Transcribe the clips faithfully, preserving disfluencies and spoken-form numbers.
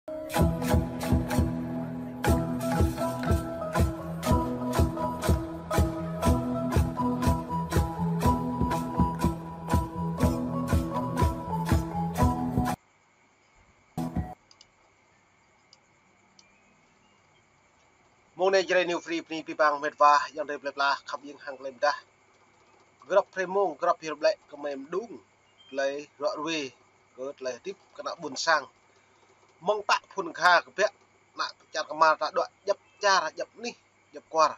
Mông anai Jrai New Free bơni abih bang met wa ayŏng adơi plơi pla khăp ƀing hăng tơlơi mơdah. Grăp hrơi mông, grăp hrup lĕ kơmơi mơđung tơlơi ruă ruê kơ tơlơi hơdip kơ ană ƀôn sang. Mơ̆ng pă phŭn kha kơ biă ană čar kơmar ta đuaĭ djăp čar, djăp anih, djăp kwar.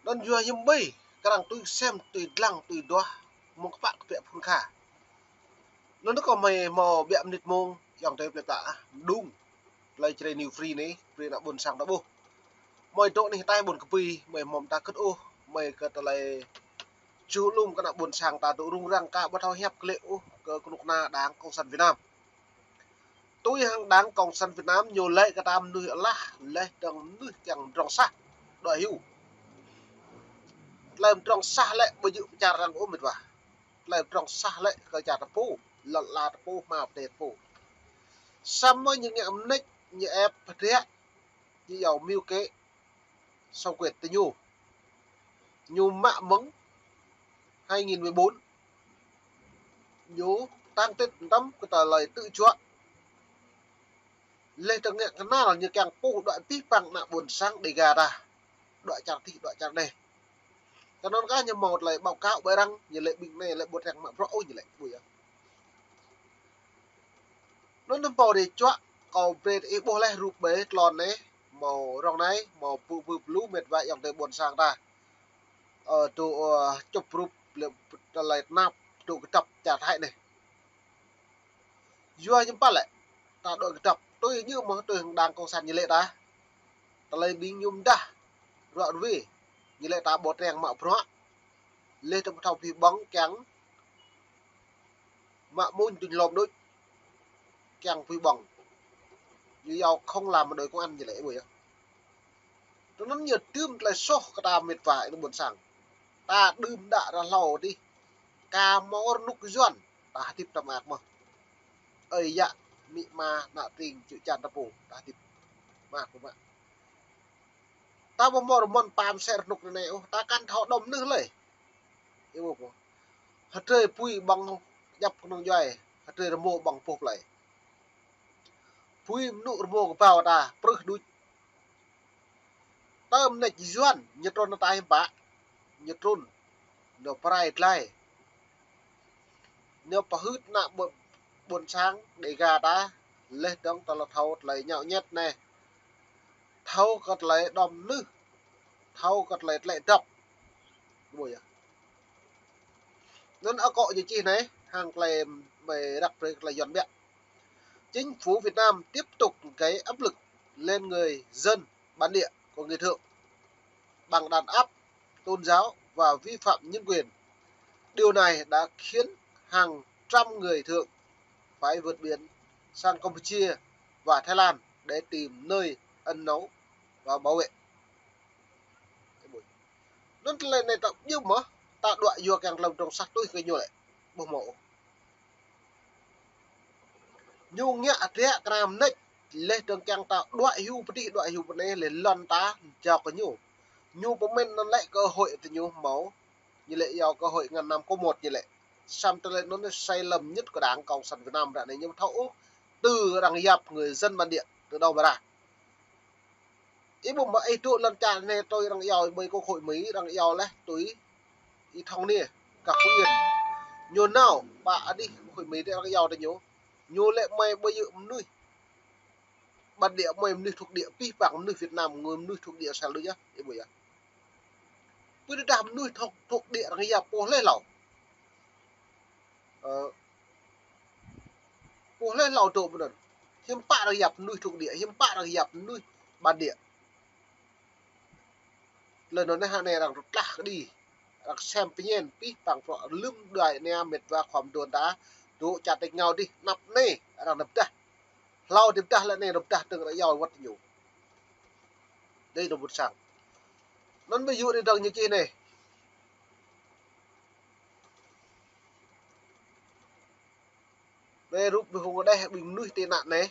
Anŭn yua hiư̆m ƀơi, kơ arăng tui sem, tui dlăng, tui duah, mơ̆ng pă kơ biă phŭn kha. Anŭn kơ mơi hmâo biă mơnit mông, ayŏng adơi plơi pla ah, mơđung tơlơi Jrai New Free anai, brơi ană ƀôn sang ta ƀuh. Mơi dŏ anih ataih ƀôn Kơbui, mơi hmâo mơta kơ̆t ôh, mơi kơ tơlơi ču lum kơ ană ƀôn sang ta dŏ rŭng răng, ka ƀu thâo hiăp glaĭ ôh kơ kơnuk kơna Đảng Cộng sản Việt Nam. Tui hăng Đảng Cộng sản Việt Nam ñu laĭ kơ ta mơnuih alah, laih dơ̆ng mơnuih kiăng pơdrŏng sah, đuaĭ hyu. Tơlơi pơdrŏng sah lĕ ƀu djơ̆ pơ čar arăng ôh met wa. Tơlơi pơdrŏng sah lĕ kơ čar ta pô, lŏn ala ta pô, hmua pơtê ta pô. Samơ̆ ñu ngă mơneč, ñu ĕp pơdră, ñu iâu mưu kế, xâm quyệt tơ ñu. Ñu mă mơ̆ng hai nghìn mười bốn. Ñu tăng tết tăm kơ tơlơi tư̆ juă. Laih dơ̆ng ngă kơnăl ñu kiăng puh đuaĭ abih bang ană ƀôn sang Đêga ta. Đuaĭ čar adih, đuaĭ čar anai. Kơ anŭn kah ñu hmâo tơlơi báo cáo ƀơi arăng, ñu laĭ ƀing anai lĕ ƀu răng mă bruă ôh ñu laĭ, ƀuh yơh. Anŭn tơmpô dêh čuă, kâo brơi ih ƀuh laih rup ƀơi tlôn anai, hmâo rŏng anai, hmâo bư̆ bư̆ pơlu met wa ayŏng adơi ƀôn sang ta. Ơ, dŏ, ơ, čŭp rup lĕ tơlơi tơnap, dŏ kơdŏp čar Thái anai. Yua hiư̆m pă lĕ, ta dŏ kơdŏp, tui ñu mơ̆, tui hăng Đảng Cộng sản ñu laĭ ta. Tơlơi ƀing ñu mơdah, ruă ruê, ñu laĭ ta ƀu răng mă bruă, laih dơ̆ng ƀu thâo pơhing ƀơ̆ng kiăng mă mơ̆n tuñ lom đôč, kiăng pơhing ƀơ̆ng. Ñu iâu không làm mà đòi công ăn ñu laĭ ƀuh yơh. Tui anŭn ñu dưm tơlơi soh kơ ta met wa ayŏng adơi ƀôn sang. Ta đưm đă ră hlâo adih. Ka hmâo rơnŭk Yuan, ta hơdip ta mơak mơ̆n. Ơi yă, amĭ ama, ană tring, čư̆ čan ta pô, ta hơdip mơak mơ̆n. Ta ƀu hmâo rơmơ̆n pam sĕ rơnŭk anai ôh, ta kăn thâo đom mơnuih lơi. Ih ƀuh ƀuh. Hơdrơi apui ƀơ̆ng djăp kơnơ̆ng djuai, hơdrơi rơmô ƀơ̆ng boh plơi. Apui mơnŭ rơmô kơbao ta, prưh đuč. Tơm mơneč Yuan, ñu trŭn ataih hiư̆m pă, ñu trŭn, ñu pơrai glai. Ñu pơhưt ană ƀôn, ƀôn sang Đêga ta, laih dơ̆ng tơlơi thâo tơlơi ñao ñet anai. Thâo kơ tơlơi đom mơnuih, thâo kơ tơlơi tlĕ dŏp. Ƀuh yơh. Anŭn akŏ ñu čih anai, hăng tơlơi mơi răk brơi kơ tơlơi Yuan biă. Chính phủ Việt Nam tiếp tục gây áp lực lên người dân bản địa của Người Thượng bằng đàn áp tôn giáo và vi phạm nhân quyền. Điều này đã khiến hàng trăm người Thượng phải vượt biển sang Campuchia và Thái Lan để tìm nơi ẩn náu và bảo vệ. Anŭn tơlơi anai ta ƀiă mơ̆, ta đuaĭ yua kiăng tơlơi pơdrŏng sah tui kơ ñu lĕ, ƀu hmâo ôh. Ñu ngă hơdră kơ anăm mơneč, laih dơ̆ng kiăng ta đuaĭ hyu pơ adih, đuaĭ hyu pơ anai, laih lŏn ta jao kơ ñu. Ñu pơmĭn anŭn lĕ cơ hội tơ ñu hmâo, ñu lĕ iâu cơ hội ngàn năm có một ñu lĕ. Samơ̆ tơlơi anŭn sai lầm nhất của Đảng Cộng sản Việt Nam ră anai ñu ƀu thâo ôh, tơ arăng yap người dân bản địa tơ đâu mà ra. Ih ƀuh mơ̆ ih dŏ lŏn čar anai tui arăng iâu ƀơi Quốc hội Mỹ, arăng iâu laih tui Y Thông Niê, gah Phú Yên. Ñu nao pơ adih Quốc hội Mỹ tơ arăng iâu tơ ñu. Ñu lĕ mơi ƀu djơ̆ mơnuih bản địa, mơi mơnuih thuộc địa, abih bang mơnuih Việt Nam, mơi mơnuih thuộc địa sel đôč yơh, ih ƀuh yơh. Pơ tơdah mơnuih thuộc, thuộc địa arăng yap pô hlơi hlâo. Ơ, pô hlơi hlâo dŏ pơ anŭn. Hiư̆m pă arăng yap mơnuih thuộc địa, hiư̆m pă arăng yap mơnuih bản địa. Tơlơi anŭn anai hăng anai arăng rơtlah kơđi, arăng sem pơñen, abih bang bruă lơ̆m đuaĭ anai met wa khua mơduôn ta, dŏ čar tač êngao adih, anăp anai arăng nao pơdah. Hlâo adih pơdah lĕ anai arăng pơdah dơ̆ng arăng iâu wơ̆t ñu. Dêh dŏ ƀuôn sang. Anŭn ƀu djơ̆ anai dơ̆ng ñu čih anai. Anai rup ƀing hung đeh ƀing mơnuih tị nạn anai.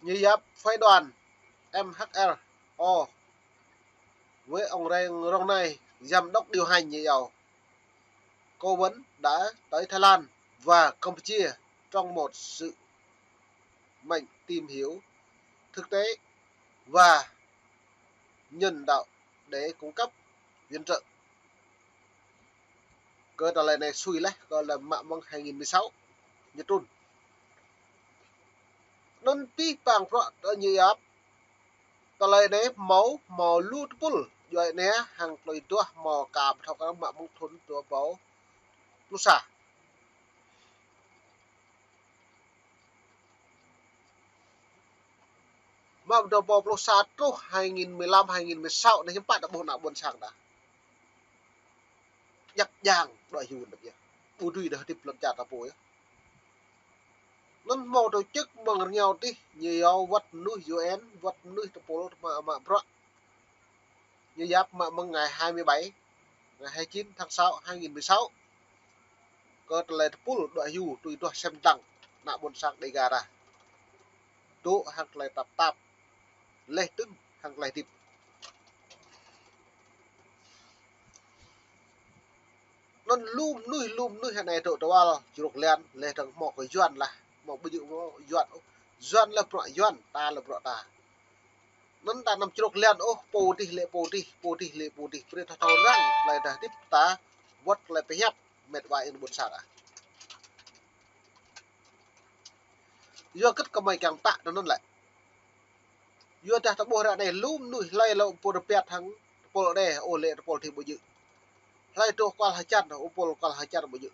Ñu yap phái đoàn M H R O với ông Reng Rong Nai, giám đốc điều hành, ñu iâu, cố vấn đã tới Thái Lan và Campuchia trong một sứ mệnh tìm hiểu thực tế và nhân đạo để cung cấp viện trợ. Kơ tơlơi anai sui laih, kơ lăm mă mơ̆ng hai nghìn mười sáu ñu trŭn. Anŭn pih pang prăk tơ ñu yap. Tơlơi anai hmâo, hmâo lu tơpul djuai ania hăng tơlơi duah hmâo ka pơthâo krăn mă mơ̆ng thŭn dua rơbâo pluh sa. Mă mơ̆ng dua rơbâo pluh sa truh hai nghìn mười lăm, hai nghìn mười sáu anai hiư̆m pă ta ƀuh ană ƀôn sang ta djăp djang đuaĭ hyu anăp yơh. Ƀu dưi đah hơdip lŏn čar ta pô yơh. Anŭn hmâo tổ chức mơ̆ng rơngiao adih, ñu iâu wăt mơnuih U N, wăt mơnuih tơpul mă, mă bruă. Ñu yap mă mơ̆ng ngày hai mươi bảy, ngày hai mươi chín tháng sáu, hai nghìn mười sáu. Kơ tơlơi tơpul đuaĭ hyu tui duah sem lăng ană ƀôn sang Đêga ta. Dŏ hăng tơlơi tơnap tap, laih dơ̆ng hăng tơlơi hơdip. Anŭn lu mơnuih, lu mơnuih anai dŏ tơwăl čruk liăn, laih dơ̆ng hmâo kơ Yuan lah, hmâo ƀu djơ̆ hmâo Yuan ôh. Yuan lah bruă Yuan, ta lah bruă ta. Anŭn ta anăm čruk liăn ôh, pô adih lĕ pô adih, pô adih lĕ pô adih. Brơi ta thâo răng tơlơi ta hơdip ta, wăt tơlơi pơhiăp met wa ơi ƀôn sang ah. Yua hơget kơmơi kiăng pă tơ anŭn lĕ. Yua dah ta ƀuh ră anai lu mơnuih hlơi lĕ pô rơbat hăng tơpul đe, ôh lĕ tơpul adih ƀu djơ̆. Hlơi truh kual hơjăn, ôh pul kual hơjăn ƀu djơ̆.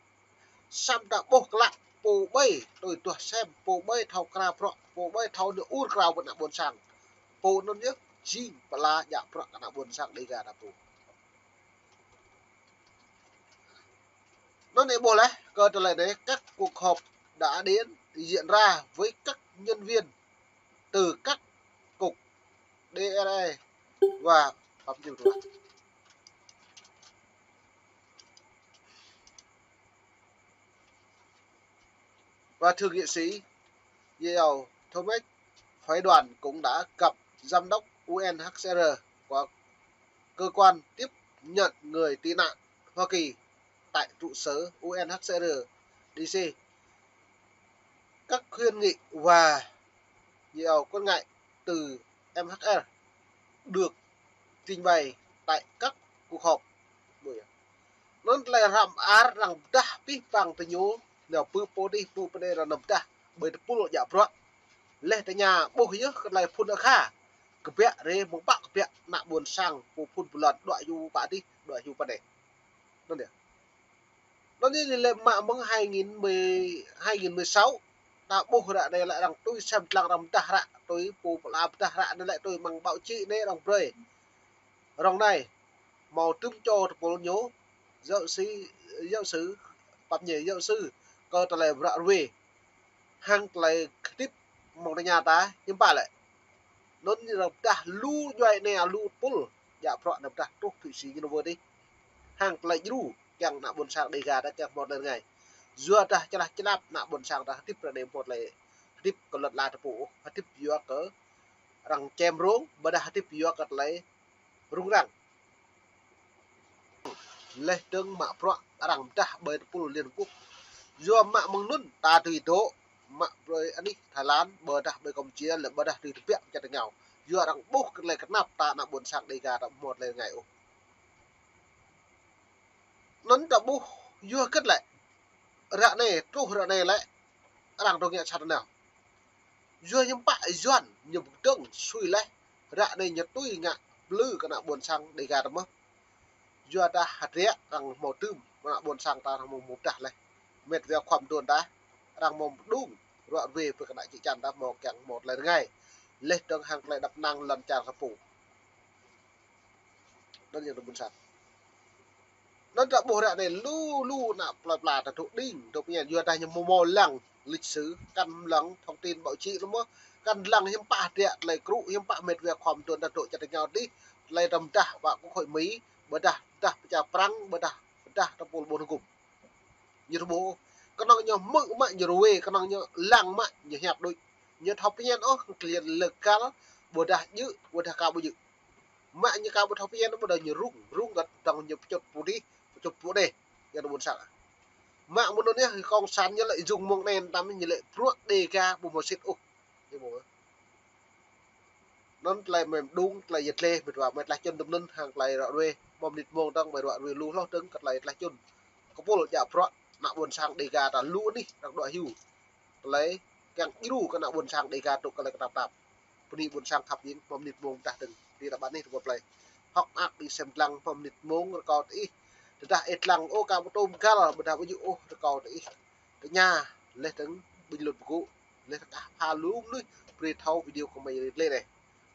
Samơ̆ ta ƀuh klă pô ƀai tui duah sem, pô ƀai thâo krăn bruă, pô ƀai thâo nư ur krao ƀơi ană ƀôn sang. Pô anŭn yơh jing pơala djă bruă kơ ană ƀôn sang Đêga ta pô. Anŭn ih ƀuh laih kơ tơlơi anai, các cuộc họp đã đến diễn ra với các nhân viên từ các cục D R E và Phạm Nhung Tuấn. Và thượng nghị sĩ Yeo Thomas, phái đoàn cũng đã gặp giám đốc U N H C R của cơ quan tiếp nhận người tị nạn Hoa Kỳ tại trụ sở U N H C R D C. Các khuyến nghị và nhiều quan ngại từ M H R được trình bày tại các cuộc họp. Anŭn tơlơi răm ar arăng pơdah pih pang tơ ñu, nao pơ pô adih pơ pơ anai arăng pơdah ƀơi tơpul djă bruă. Laih tơña ƀuh yơh kơ tơlơi phŭn akha. Kơbiă rai mơ̆ng pă kơbiă ană ƀôn sang pô phŭn pơlŏn đuaĭ hyu pă adih, đuaĭ hyu pơ anai. Anŭn yơh. Anŭn yơh lĕ mă mơ̆ng hai nghìn mười, hai nghìn mười sáu, ta ƀuh ră anai lĕ arăng tui sem lăng arăng pơdah ră, tui pô pơala pơdah ră anai lĕ tui mơ̆ng báo chí anai arăng brơi. Rong Nai, hmâo tơm čô tơpul ñu, giáo sư, giáo sư, pap ñe giáo sư, kơ tơlơi bruă ruai. Hăng tơlơi hơdip mơ̆ng tơña ta, hiư̆m pă lĕ. Anŭn arăng pơdah lu djuai ania, lu tơpul djă bruă anai pơdah truh Thụy Sĩ ñu nao wơ̆t adih. Hăng tơlơi djru kiăng ană ƀôn sang Đêga ta kiăng hmâo tơlơi rơngai. Yua dah čơlah čơlap ană ƀôn sang ta hơdip ră anai hmâo tơlơi hơdip kơ lŏn ala ta pô ôh, hơdip yua kơ arăng čem rông, ƀôdah hơdip yua kơ tơlơi rŭng răng. Laih dơ̆ng mă bruă arăng pơdah ƀơi tơpul Liên Hợp Quốc. Yua mă mơ̆ng anŭn ta tui dŏ, mă brơi anih Thái Lan, ƀôdah ƀơi Campuchia, lĕ ƀôdah tui tơbiă mơčăt rơngiao. Yua arăng ƀuh kơ tơlơi kơnap ta ană ƀôn sang Đêga ta ƀu hmâo tơlơi rơngai ôh. Anŭn ta ƀuh yua hơget lĕ. Ră anai, truh ră anai lĕ, arăng dŏ ngă sat nao. Yua hiư̆m pă Yuan ñu pơkơdơ̆ng sui laih, ră anai ñu tui ngă plư kơ ană ƀôn sang Đêga ta mơ̆n. Yua dah hơdră arăng hmâo tơm, ană ƀôn sang ta arăng hmâo pơdah laih. Met wa khua mơduôn ta, arăng hmâo pơdơ̆ng, ruă ruai pơ kơ ană čư̆ čan ta hmâo kiăng hmâo tơlơi rơngai. Laih dơ̆ng hăng tơlơi đăp năng lŏn čar ta pô. Anŭn yơh ană ƀôn sang. Anŭn ta ƀuh ră anai lu lu ană plơi pla ta dŏ đing, dŏ pơñen, yua dah ñu hmâo lăng lịch sử, kăn lăng thông tin báo chí lu mơ̆n, kăn lăng hiư̆m pă hơdră tơlơi krŭ, hiư̆m pă met wa khua mơduôn ta dŏ čăt rơngiao adih, tơlơi arăng pơdah wă quốc hội Mỹ, ƀôdah pơdah pơčah prăng, ƀôdah pơdah tơpul ƀôn hơgŭm. Ñu rơbô, kơnơ̆ng ñu hmư̆ mă ñu ruai, kơnơ̆ng ñu lăng mă ñu hiăp đôč. Ñu thâo phiăn ôh, klien lơ kal, ƀôdah djơ̆, ƀôdah ka ƀu djơ̆. Mă ñu ka ƀu thâo phiăn, ƀôdah ñu rŭng, rŭng găt dŏng ñu pơčŭt pô adih, pơčŭt pô adih, ñu ƀôn sang. Mă mơ̆ng anŭn yơh, kông san ñu lĕ jung mông anai, tam ñu lĕ bruă Dega ƀu hmâo sĭt ôh. Ñu ƀu. Anŭn tơlơi mơ̆ng đung, tơlơi yơh tlĕ, mĕt wa, mĕt lah čun tơm anŭn, hăng tơlơi ră ruai, mơ̆ng mơnit mông dơ̆ng, mĕt wa ruai lu hloh dơ̆ng, kơ tơlơi tơlah čun. Kơpul djă bruă, ană ƀôn sang Dega ta lu anih, răng dua hyu. Tơlơi kiăng djru kơ ană ƀôn sang Dega tŭ kơ tơlơi kơtap tap. Bơni ƀôn sang khăp ing, mơ̆ng mơnit mông tah dơ̆ng. Đi ta ƀan anih rơbâo plei. Hŏk mơak đi sem lăng mơ̆ng mơnit mông rơkâo tơ ih. Tơdah ih lăng ôh ka ƀu tôm găl, ƀôdah ƀu djơ̆ ôh rơkâo tơ ih. Tơña, laih dơ̆ng bình luận pơgŭ. Laih dơ̆ng kah pha lu mơnuih brơi thâo video kơ mơi ri tlĕ anai.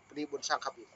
Bơni ƀôn sang khăp ing.